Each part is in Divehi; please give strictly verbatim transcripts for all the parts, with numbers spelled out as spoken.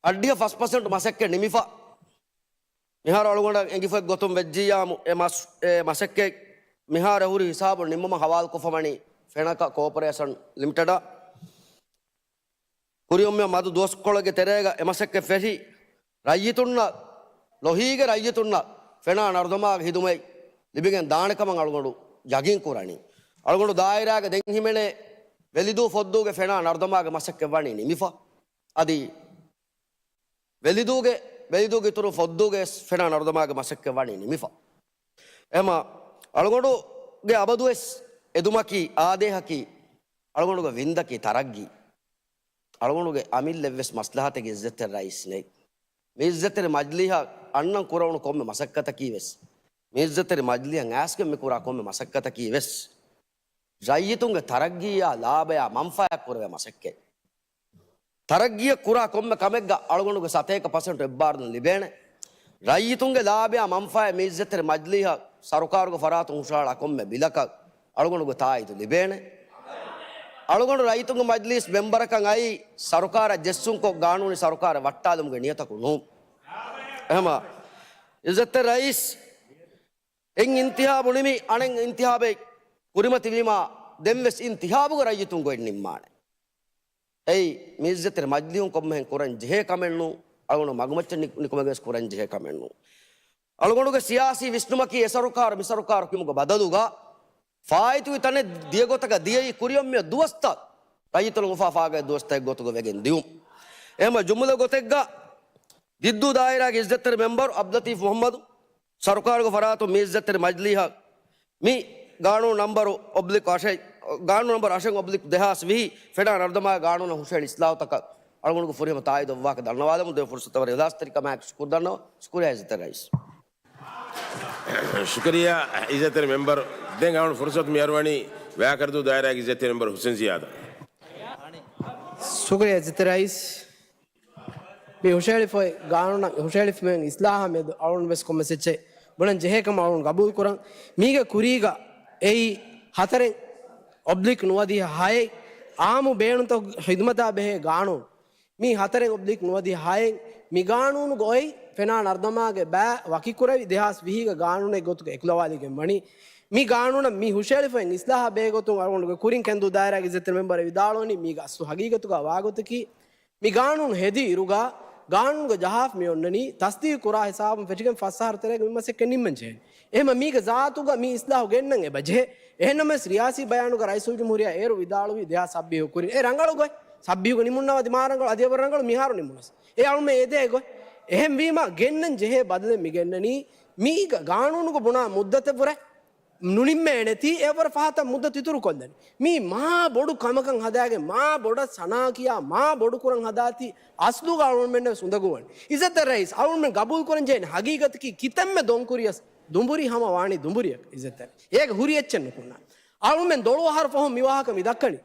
އަށްޑިހަ ފަސް ޕަސެންޓް މަސައްކަތް ނިމިފަ. މިހާރު އަޅުގަނޑަށް އެނގިފައި ގޮތުން ވެއްޖިއްޔާމު އެ މަސް، އެ މަސައްކަތް މިހާރު ހުރި ހިސާބު ނިންމުމަށް ހަވާލުކޮށްފަ ވަނީ ފެނަކަ ކޯޕަރޭޝަން ލިމިޓެޑަށް. ކުރިއޮންމެ މަދު ދުވަސްކޮޅެއްގެ ތެރޭގަ އެ މަސައްކަތް ފެށި، ރައްޔިތުންނަށް، ލޮހީގެ ރައްޔިތުންނަށް ފެނާ ނަރުދަމާގެ ހިދުމަތް ލިބިގެން ދާނެ ކަމަށް އަޅުގަނޑު ޔަގީން ކުރަނީ. އަޅުގަނޑު ދާއިރާގެ ދެން ހިމެނޭ ވެލިދޫ ފޮއްދޫގެ ފެނާ ނަރުދަމާގެ މަސައްކަތް ވަނީ ނިމިފަ. އަދި ވެލިދޫގެ، ވެލިދޫގެ އިތުރު ފޮއްދޫގެ ވެސް ފެނާ ނަރުދަމާގެ މަސައްކަތް ވަނީ ނިމިފަ. އެހެމަ އަޅުގަނޑުގެ އަބަދުވެސް އެދުމަކީ އާދޭހަކީ އަޅުގަނޑުގެ ވިންދަކީ ތަރައްގީ. އަޅުގަނޑުގެ އަމިއްލައަށްވެސް މަސްލަހަތެއް އިއްޒަތްތެރި ރައީސް ނެތް. މި އިއްޒަތްތެރި މަޖިލީހަށް އަންނަން ކުރެވުނު ކޮންމެ މަސައްކަތަކީ ވެސް، މި އިއްޒަތްތެރި މަޖިލީހަށް އައިސްގެން މި ކުރާ ކޮންމެ މަސައްކަތަކީ ވެސް، ރައްޔިތުންގެ ތަރައްގީއާ ލާބަޔާ މަންފާޔާ ކުރެވޭ މަސައްކަތް. ތަރައްގީއަށް ކުރާ ކޮންމެ ކަމެއްގަ އަޅުގަނޑުގެ ސަތޭކަ ޕަސެންޓު އެއްބާރުލުން ލިބޭނެ. ރައްޔިތުންގެ ލާބަޔާ މަންފާޔާ މި އިއްޒަތްތެރި މަޖިލީހަށް ސަރުކާރުގެ ފަރާތުން ހުށަހަޅާ ކޮންމެ ބިލަކަށް އަޅުގަނޑުގެ ތާއީދު ލިބޭނެ. އަޅުގަނޑު ރައްޔިތުންގެ މަޖިލީސް މެމްބަރަކަށް އައީ ސަރުކާރަށް ޖެއްސުންކޮށް ގާނޫނީ ސަރުކާރެއް ވައްޓާލުމުގެ ނިޔަތަކުން ނޫން. އެހެމަ އިއްޒަތްތެރި ރައީސް އެއް އިންތިހާބު ނިމި، އަނެއް އިންތިހާބެއް ކުރިމަތިވީމާ، ދެންވެސް އިންތިހާބުގެ ރައްޔިތުން ގޮތް ނިންމާނެ. އެއީ، މި އިއްޒަތްތެރި މަޖިލީހުން ކޮންމެހެން ކުރަން ޖެހޭ ކަމެއް ނޫން، އަޅުގަނޑު މަގުމައްޗަށް ނި-، ނިކުމެގެން ވެސް ކުރަން ޖެހޭ ކަމެއް ނޫން. އަޅުގަނޑުގެ ސިޔާސީ ވިސްނުމަކީ އެ ސަރުކާރު މި ސަރުކާރު ކިމުގެ ބަދަލުގަ ފާއިތުވި ތަނެއް ދިޔަ ގޮތަކަށް ދިޔައީ ކުރިއޮންމެ ދުވަސްތައް ރައްޔިތުން އުފާ ފާގައި ދުވަސްތައެއް ގޮތުގަ ވެގެން ދިޔުން. އެހެމަ ޖުމުލަ ގޮތެއްގަ ދިއްދޫ ދާއިރާގެ އިއްޒަތްތެރި މެމްބަރު އަބްދުލަތީފް މުހައްމަދު ސަރުކާރުގެ ފަރާތުން މި އިއްޒަތްތެރި މަޖިލީހަށް މި ގާނޫނު ނަންބަރު އޮބްލިކް އަށެއް، ގާނޫނު ނަންބަރު އަށެއް އޮބްލިކް ދެހާސް ވިހި ފެނާ ނަރުދަމާ ގާނޫނަށް ހުށަހެޅި އިސްލާހުތަކަށް އަޅުގަނޑުގެ ފުރިހަމަ ތާއީދު އޮއްވާކަށް ދަންނަވާލަމުން ދެ ފުރުސަތަށް ވަރަށް އިޚްލާޞްތެރިކަމާއެކު ޝުކުރު ދަންނަވަން. ޝުކުރިއްޔާ އިއްޒަތްތެރި ރައީސް. ޝުކުރިއްޔާ އިއްޒަތްތެރި މެމްބަރު. ދެން އަޅުގަނޑު ފުރުސަތު މި އަރުވަނީ ވައިކަރަދޫ ދާއިރާގެ އިއްޒަތްތެރި މެމްބަރު ހުސެން ޒިޔާދަށް. ޝުކުރިއްޔާ އިއްޒަތްތެރި ރައީސް. މި ހުށަހެޅިފައި ގާނޫނަށް ހުށަހެޅިފައި އިސްލާހާ މެދު އަޅުގަނޑު ވެސް ކޮންމެސް އެއްޗެއް ބުނަން ޖެހޭ ކަމަށް އަޅުގަނޑު ގަބޫލު ކުރަން. މީގެ ކުރީގަ އެއީ ހަތަރެއް އޮބްލިކް ނުވަދިހަ ހައެއް އާއްމު ބޭނުންތައް ޚިދުމަތާ ބެހޭ ގާނޫނު. މި ހަތަރެއް އޮބްލިކް ނުވަދިހަ ހައެއް މި ގާނޫނުގަ އޮތް ފެނާ ނަރުދަމާގެ ބައި ވަކިކުރެވި ދެހާސް ވިހިގެ ގާނޫނެއް ގޮތުގަ އެކުލަވާލިގެން ވަނީ. މި ގާނޫނަށް މި ހުށަހެޅިފައި އިސްލާހާ ބެހޭ ގޮތުން އަޅުގަނޑުގެ ކުރިން ކެންދޫ ދާއިރާގެ އިއްޒަތްތެރި މެމްބަރު ވިދާޅުވަނީ މީގެ އަސްލު ހަގީގަތުގަ ވާގޮތަކީ މި ގާނޫނު ހެދި އިރުގަ، ގާނޫނުގެ ޖަހާފަ މި އޮންނަނީ، ތަސްދީގު ކުރާ ހިސާބުން ފެށިގެން ފަސް އަހަރު ތެރޭގަ މި މަސައްކަތް ނިންމަން ޖެހޭނެ. އެހެމަ މީގެ ޒާތުގަ މި އިސްލާހު ގެންނަން އެބަ ޖެހޭ. އެހެންނަމަވެސް ރިޔާސީ ބަޔާނުގަ ރައީސުލްޖުމްހޫރިއްޔާ އޭރު ވިދާޅުވީ ދެހާސް ސައްބީހު ކުރިން. އެ ރަނގަޅު ގޮތް. ސައްބީހުގަ ނިމުންނަވާ ދިމާ ރަނގަޅު އަދި އެވަރު ރަނގަޅު މިހާރު ނިމުނަސް. އެ އަޅުމެ އެދޭ ގޮތް. އެހެންވީމަ ގެންނަން ޖެހޭ ބަދަލެއް މި ގެންނަނީ މީގަ ގާނޫނުގަ ބުނާ މުއްދަތެއް ވުރެ ނުނިންމޭނެތީ އެވަރަށް ފަހަތަށް މުއްދަތު އިތުރުކޮށްލަނީ. މީ މާ ބޮޑު ކަމަކަށް ހަދާގެން މާ ބޮޑަށް ސަނާ ކިޔާ މާ ބޮޑު ކުރަން ހަދާތީ އަސްލުގަ އަޅުގަނޑުމެންނަށް ވެސް އުނދަގޫވަނީ. އިއްޒަތްތެރި ރައީސް އަޅުގަނޑުމެން ގަބޫލު ކުރަން ޖެހޭނެ ހަގީގަތަކީ ކިތަންމެ ދޮންކުރިޔަސް ދުނބުރި ހަމަ ވާނީ ދުނބުރިއަކަށް އިއްޒަތްތެރި. އޭގެ ހުރި އެއްޗެއް ނުކުންނާނެ. އަޅުގަނޑުމެން ދޮޅު އަހަރު ފަހުން މި ވާހަކަ މި ދައްކަނީ.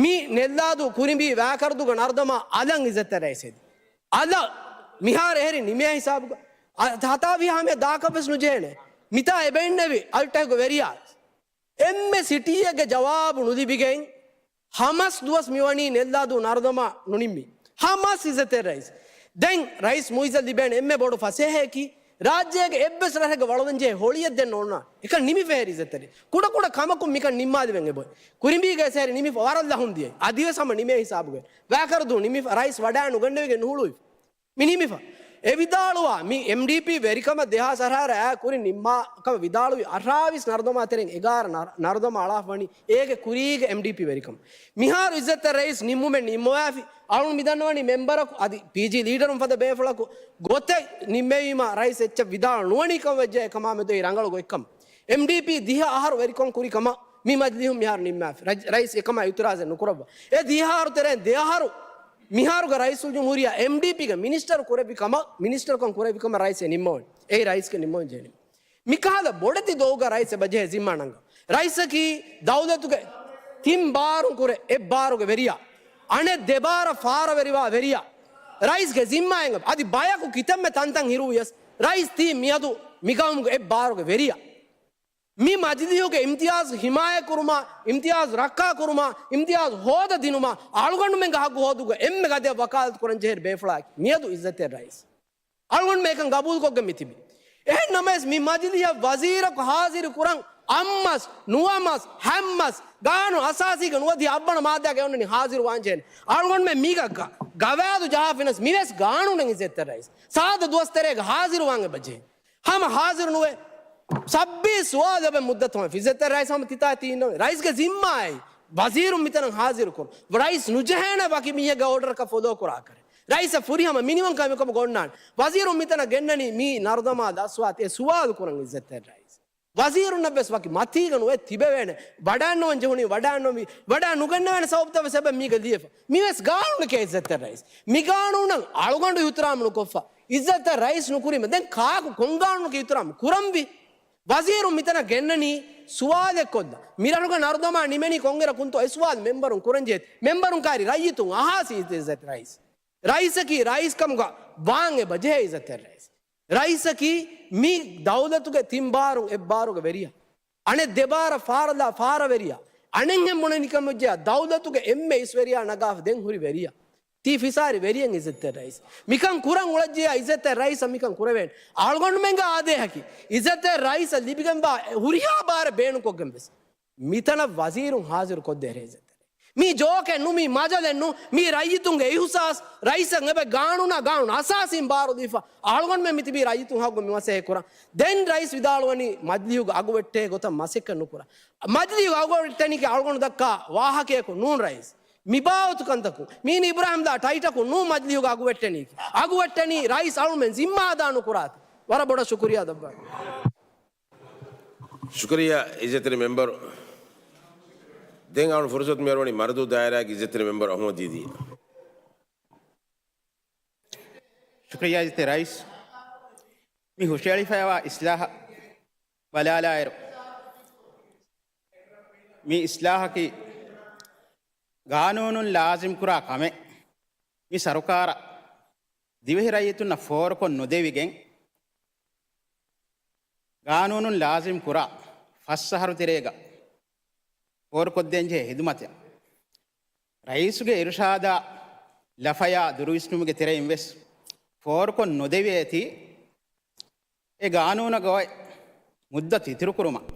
މި ނެއްލާދޫ ކުރިނބީ ވައިކަރަދޫގަ ނަރުދަމާ އަލަށް އިއްޒަތްތެރި ރައީސް ހެދި. އަލަށް މިހާރު އެހެރީ ނިމޭ ހިސާބުގަ. އަ، ހަތާވީހާ މި ދާކަށް ވެސް ނުޖެހޭނެ. މިތާ އެބައިންނެވި އަލްޓެކްގެ ވެރިޔާ. އެންމެ ސިޓީއެއްގެ ޖަވާބު ނުލިބިގެން ހަމަސް ދުވަސް މިވަނީ ނެއްލާދޫ ނަރުދަމާ ނުނިންމި. ހަމަސް އިއްޒަތްތެރި ރައީސް. ދެން ރައީސް މުއިއްޒަށް ލިބޭނެ އެންމެ ބޮޑު ފަސޭހައަކީ ރާއްޖޭގެ އެއްވެސް ރަށެއްގަ ވަޅުލަންޖެހޭ ހޮޅިއެއް ދެން ނޯންނާނެ. އެކަން ނިމިފައޭ އިއްޒަތްތެރި. ކުޑަކުޑަ ކަމަކުން މިކަން ނިންމާލެވެން އެބައޮތް. ކުރިނބީގަ އެސޭރި ނިމިފަ ވަރަށް ލަހުން ދިޔައީ. އަދިވެސް ހަމަ ނިމޭ ހިސާބުގަ. ވައިކަރަދޫ ނިމިފަ ރައީސް ވަޑާ ނުގަންނެވިގެން ނުހުޅުވި. މި ނިމިފަ. އެ ވިދާޅުވާ މި އެމްޑީޕީ ވެރިކަމަށް ދެހާސް އަށާރަ އާ ކުރިން ނިންމާ ކަމަށް ވިދާޅުވި އަށާވީސް ނަރުދަމާ ތެރެއިން އެގާރަ ނަރު-، ނަރުދަމާ އަޅާފަ ވަނީ އޭގެ ކުރީގެ އެމްޑީޕީ ވެރިކަމަށް. މިހާރު އިއްޒަތްތެރި ރައީސް ނިންމުމެއް ނިންމަވާފި. އަޅުން މިދަންނަވަނީ މެމްބަރަކު އަދި ޕީޖީ ލީޑަރުން ފަދަ ބޭފުޅަކު ގޮތެއް ނިންމެވީމާ ރައީސް އެއްޗެއް ވިދާޅު ނުވަނީ ކަމަށް ވެއްޖެ އެކަމާ މެދު އެއީ ރަނގަޅު ގޮތްކަމަށް. އެމްޑީޕީ ދިހަ އަހަރު ވެރިކަން ކުރި ކަމަށް މި މަޖިލީހުން މިހާރު ނިންމާފި. ރައި-، ރައީސް އެކަމާ އިތުރާޒެއް ނުކުރައްވާ. އެ ދިހަ އަހަރު ތެރޭން ދެ އަހަރު މިހާރުގަ ރައީސުލްޖުމްހޫރިއްޔާ އެމްޑީޕީގެ މިނިސްޓަރު ކުރެއްވި ކަމަށް، މިނިސްޓަރުކަން ކުރެއްވި ކަމަށް ރައީސް އެ ނިންމަވަނީ. އެއީ ރައީސްގެ ނިންމަވަން ޖެހޭ ނިންމުން. މިކަހަލަ ބޮޑެތި ދޮގުގަ ރައީސް އެބަ ޖެހޭ ޒިންމާ ނަންގަން. ރައީސަކީ ދައުލަތުގެ ތިން ބާރުން ކުރެ އެއް ބާރުގެ ވެރިޔާ. އަނެއް ދެ ބާރަށް ފާރަވެރިވާ ވެރިޔާ. ރައީސްގެ ޒިންމާއެއް އަދި ބަޔަކު ކިތަންމެ ތަންތަން ހިރުވިޔަސް ރައީސް ތީ މިއަދު މިގައުމުގެ އެއް ބާރުގެ ވެރިޔާ. މި މަޖިލީހުގެ އިމްތިޔާޒު ހިމާޔަތް ކުރުމާ، އިމްތިޔާޒު ރައްކާ ކުރުމާ، އިމްތިޔާޒު ހޯދަ ދިނުމާ، އަޅުގަނޑުމެންގެ ހައްގު ހޯދުގަ އެންމެ ގަދަޔަށް ވަކާލަތު ކުރަން ޖެހޭ ބޭފުޅާއެކީ މިއަދު އިއްޒަތްތެރި ރައީސް. އަޅުގަނޑުމެން އެކަން ގަބޫލުކޮށްގެން މި ތިބި. އެހެން ނަމަވެސް މި މަޖިލީހަށް ވަޒީރަކު ހާޒިރު ކުރަން އައްމަސް، ނުއައްމަސް، ހައްމަސް، ގާނޫނު އަސާސީގަ ނުވަދިހަ އަށްވަނަ މާއްދާގަ އެ އޮންނަނީ ހާޒިރު ވާން ޖެހޭނެ. އަޅުގަނޑުމެން މީގަ ގަ-، ގަވާއިދު ޖަހާފިނަސް މިވެސް ގާނޫނެއް އިއްޒަތްތެރި ރައީސް. ސާދަ ދުވަސް ތެރޭގަ ހާޒިރު ވާން އެބަ ޖެހޭ. ހަމަ ހާޒިރު ނުވެ، ސައްބީސް ސުވާލު އެބަ މުއްދަތު ހަމަ އިއްޒަތްތެރި ރައީސް ހަމަ ތިތާ ތީންނަވެ. ރައީސްގެ ޒިންމާއެއް ވަޒީރުން މިތަނަށް ހާޒިރު ކުރުން. ރައީސް ނުޖެހޭނެ ވަކި މީހެއްގެ އޯޑަރަކަށް ފޮލޯ ކުރާކަށް. ރައީސަށް ފުރިހަމަ މިނިވަން ކަމެއް ކަމުގަ އޮންނާނެ. ވަޒީރުން މިތަނަށް ގެންނަނީ މީ ނަރުދަމާ ދަސްވާތީ އެ ސުވާލު ކުރަން އިއްޒަތްތެރި ރައީސް. ވަޒީރުންނަށް ވެސް ވަކި މަތީގަ ނުވެ ތިބެވޭނެ. ވަޑާންނަވަން ޖެހުނީ ވަޑާންނަވީ، ވަޑާ ނުގެންނެވޭނެ ސަބަބުތައް ވެސް އެބަ މީގަ ލިޔެފަ. މިވެސް ގާނޫނެކޭ އިއްޒަތްތެރި ރައީސް. މި ގާނޫނަށް އަޅުގަނޑު އިހުތިރާމް ނުކޮށްފަ. އިއްޒަތްތެރި ރައީސް ނުކުރީމަ ދެން ކާކު ކޮން ގާނޫނަކީ އިހުތިރާމް ކުރަންވީ؟ ވަޒީރުން މިތަނަށް ގެންނަނީ ސުވާލެއް ކޮށްލަ. މިރަށުގަ ނަރުދަމާ ނިމެނީ ކޮންއިރަކުންތޯ އެ ސުވާލު މެންބަރުން ކުރަންޖެހޭ. މެންބަރުން ކާރި ރައްޔިތުން އަހާސީ އިއްޒަތްތެރި ރައީސް. ރައީސަކީ ރައީސް ކަމުގަ ވާން އެބަ ޖެހޭ އިއްޒަތްތެރި ރައީސް. ރައީސަކީ މި ދައުލަތުގެ ތިން ބާރުން އެއް ބާރުގެ ވެރިޔާ. އަނެއް ދެ ބާރަށް ފާރަލާ ފާރަ ވެރިޔާ. އަނެއްހެން ބުނަނީ ކަމެއްޖެޔާ ދައުލަތުގެ އެންމެ އިސްވެރިޔާ ނަގާފަ ދެން ހުރި ވެރިޔާ. ތީ ފިސާރި ވެރިޔެއް އިއްޒަތްތެރި ރައީސް. މިކަން ކުރަން އުޅެއްޖެޔާ އިއްޒަތްތެރި ރައީސަށް މިކަން ކުރެވޭނެ. އަޅުގަނޑުމެންގެ އާދޭހަކީ އިއްޒަތްތެރި ރައީސަށް ލިބިގެންވާ ހުރިހާ ބާރެއް ބޭނުންކޮށްގެން ވެސް މިތަނަށް ވަޒީރުން ހާޒިރު ކޮށްދޭ އިއްޒަތްތެރި. މީ ޖޯކެއް ނޫން، މީ މަޖަލެއް ނޫން، މީ ރައްޔިތުންގެ އިހުސާސް، ރައީސަށް އެބަ ގާނޫނާ ގާނޫނު އަސާސީން ބާރު ދީފަ، އަޅުގަނޑުމެން މިތިބީ ރައްޔިތުން ހައްގު މި މަސައްކަތް ކުރަން. ދެން ރައީސް ވިދާޅުވަނީ މަޖިލީހުގަ އަގު ވެއްޓޭ ގޮތަށް މަސައްކަތް ނުކުރަން. މަޖިލީހުގަ އަގު ވެއްޓެނީކީ އަޅުގަނޑު ދައްކާ ވާހަކަޔަކު ނޫން ރައީސް. މި ބާވަތު ކަންތަކުން، މީނި އިބްރާހިމް ދާ ޓައިޓަކުން ނޫން މަޖިލީހުގަ އަގު ވެއްޓެނީކީ. އަގު ވެއްޓެނީ ރައީސް އަޅުމެން ޒިންމާ އަދާ ނުކުރާތި. ވަރަށް ބޮޑަށް ޝުކުރިއްޔާ ދައްވާ. ޝުކުރިއްޔާ އިއްޒަތްތެރި މެމްބަރު. ދެން އަޅުން ފުރުސަތު މިއަރުވަނީ މަރަދޫ ދާއިރާގެ އިއްޒަތްތެރި މެމްބަރު އަޙްމަދު ދީދީ. ޝުކުރިއްޔާ އިއްޒަތްތެރި ރައީސް. މި ހުށައެޅިފައިވާ އިސްލާހަށް ބަލާލާއިރު، މި އިސްލާހަކީ ގާނޫނުން ލާޒިމް ކުރާ ކަމެއް. މި ސަރުކާރަށް ދިވެހި ރައްޔިތުންނަށް ފޯރުކޮށް ނުދެވިގެން، ގާނޫނުން ލާޒިމް ކުރާ ފަސް އަހަރު ތެރޭގަ ފޯރުކޮށްދޭންޖެހޭ ހިދުމަތެއް ރައީސުގެ އިރުޝާދާ ލަފަޔާ ދުރުވިސްނުމުގެ ތެރެއިން ވެސް ފޯރުކޮށް ނުދެވޭތީ، އެ ގާނޫނަށް ގޮވައި މުއްދަތު އިތުރުކުރުމަށް